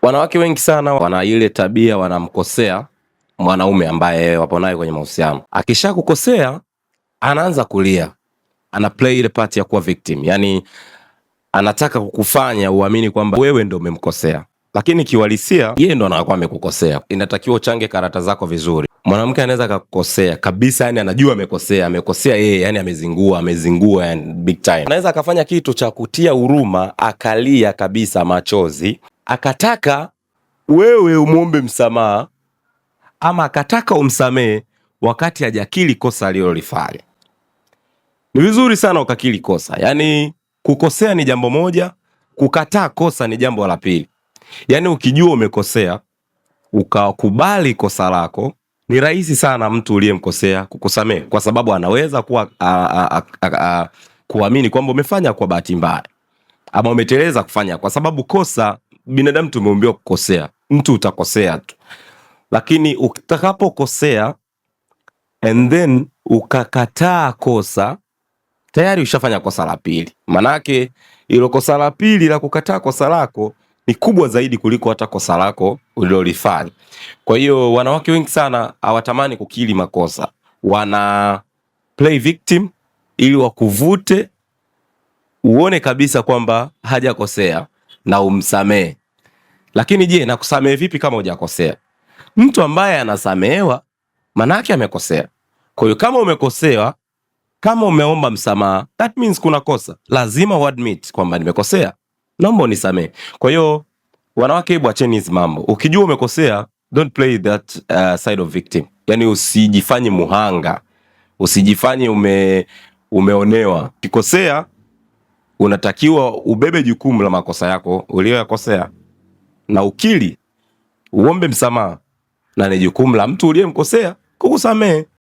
Wanawake wengi sana wana ile tabia, wanamkosea mwanaume ambaye wapo naye kwenye mahusiano. Akishakukosea anaanza kulia, ana play ile part ya kuwa victim, yani anataka kukufanya uamini kwamba wewe ndo umemkosea, lakini kiuhalisia yeye ndo anakuwa amekukosea. Inatakiwa uchange karata zako vizuri. Mwanamke anaweza akakukosea kabisa, yani anajua amekosea, amekosea yeye, yani amezingua, amezingua yani big time. Anaweza akafanya kitu cha kutia huruma, akalia kabisa machozi, akataka wewe umwombe msamaha ama akataka umsamehe wakati hajakiri kosa alilolifanya. Ni vizuri sana ukakiri kosa, yaani kukosea ni jambo moja, kukataa kosa ni jambo la pili. Yaani ukijua umekosea ukakubali kosa lako, ni rahisi sana mtu uliyemkosea kukusamehe, kwa sababu anaweza kuwa kuamini kwamba umefanya kwa bahati mbaya ama umeteleza kufanya, kwa sababu kosa, binadamu tumeumbiwa kukosea, mtu utakosea tu, lakini utakapokosea and then ukakataa kosa, tayari ushafanya kosa la pili. Manake ilo kosa la pili la kukataa kosa lako ni kubwa zaidi kuliko hata kosa lako ulilolifanya. Kwa hiyo wanawake wengi sana hawatamani kukiri makosa, wana play victim ili wakuvute uone kabisa kwamba hajakosea na umsamehe. Lakini je, nakusamehe vipi kama hujakosea? Mtu ambaye anasamehewa manake amekosea. Kwa hiyo kama umekosewa, kama umeomba msamaha, that means kuna kosa, lazima uadmit kwamba nimekosea, naomba unisamehe. Kwa hiyo wanawake, hebu acheni hizi mambo. Ukijua umekosea, don't play that side of victim, yani usijifanye muhanga, usijifanye umeonewa. Ukikosea unatakiwa ubebe jukumu la makosa yako uliyoyakosea na ukiri, uombe msamaha, na ni jukumu la mtu uliyemkosea kukusamehe.